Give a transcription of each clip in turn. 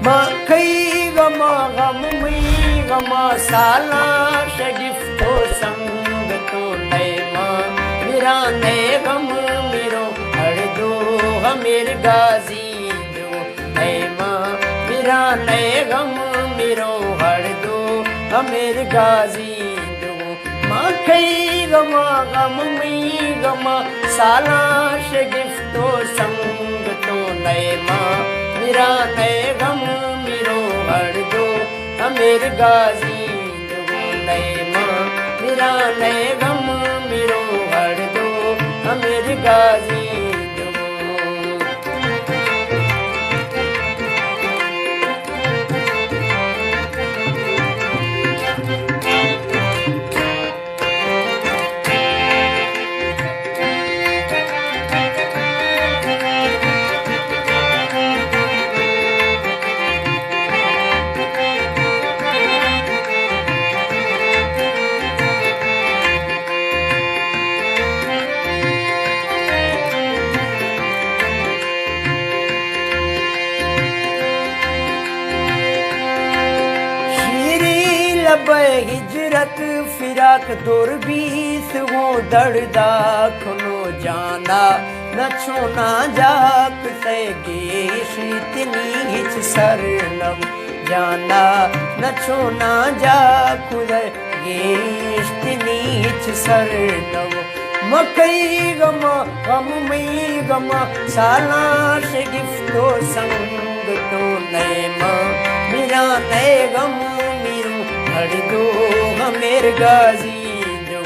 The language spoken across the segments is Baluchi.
ما کئی غما غم مئی غما، سالاں شگفت و سنگتوں نئے ما، میرا نئے غم میرو ہر دو، امیر غازی دو نئے ما، میرا نئے غم میرو ہر دو، امیر غازی دو۔ ما کئی غما غم مئی غما، سالاں شگفت و سنگتوں نئے ما، میرا نئے غم میرو ہر دو، امیر غازی دو نئے ما، میرا نئے غم میرو ہر دو، امیر غازی دو۔ شیریں لب ہجرت فراق دور بیت گوں دڑدا کنو جانا، نہ چونا جاک تئے گیشتنی ہچ سر نبو جانا، نہ چونا جاک تئے گیشتنی ہچ سر نبو۔ مکئی غما غم مئی غما، سالاں شگفت و سنگتوں نئے ما، میرا نئے غم میرو ہر دو، امیر غازی دو۔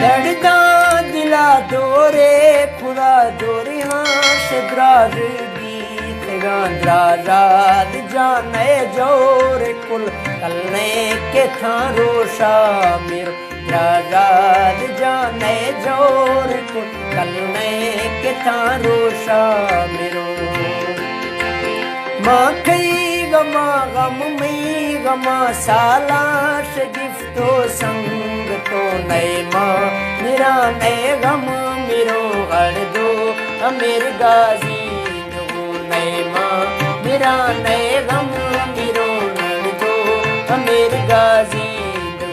درداں دلا دورے خدا دورے ہاں سے دراز بیتگاں، درازاد جان ء جور کل کلیں کہ تھاں روشا میرو، درازاد جان ء جور کل کلیں کہ تھاں روشا میرو۔ ما کئی غما غم مئی غما، سالاں شگفت و سنگتوں نئے ما، میرا نئے غم میرو ہر دو، امیر غازی دو نئے ما، میرا نئے غم میرو ہر دو، امیر غازی دو۔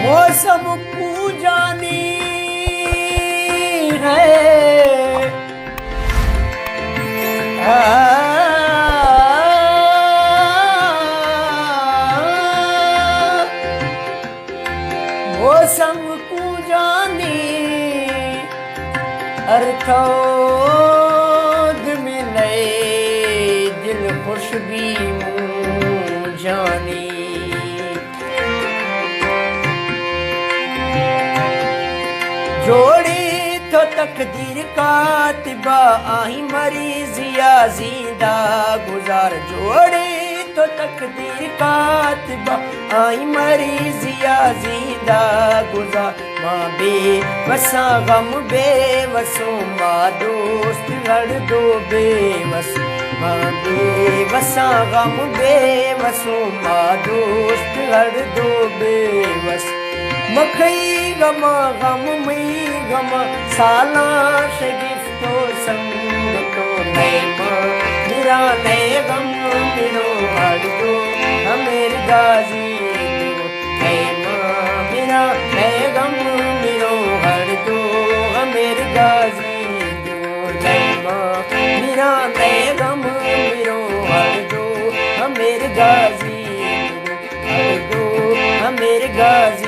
موسم کو جانی ہے۔ آ، موسم کو جانی ہر تود میں نئے دل خوش بی موں جانی۔ جوڑی تو تقدیر کاتبا آہی مریضی یا زندہ گزار، جوڑے تو تقدیر کاتبہ، آئی مریض یا زندہ گزار۔ ما بے وساں غم بے وسوں، ما دوست ہر دو بے وس۔ ما بے وساں غم بے وسوں، ما دوست ہر دو بے وس۔ مکئی غم غم مئی غم، سالاں شگفت تو سنگتوں نئے ماں، میرا نئے غم میرو ہر دو امیر غازی۔ نئے ماں، میرا نئے غم میرو ہر دو امیر غازی۔ نئے ماں، میرا نئے غم میرو ہر دو امیر غازی۔ ہر دو امیر غازی۔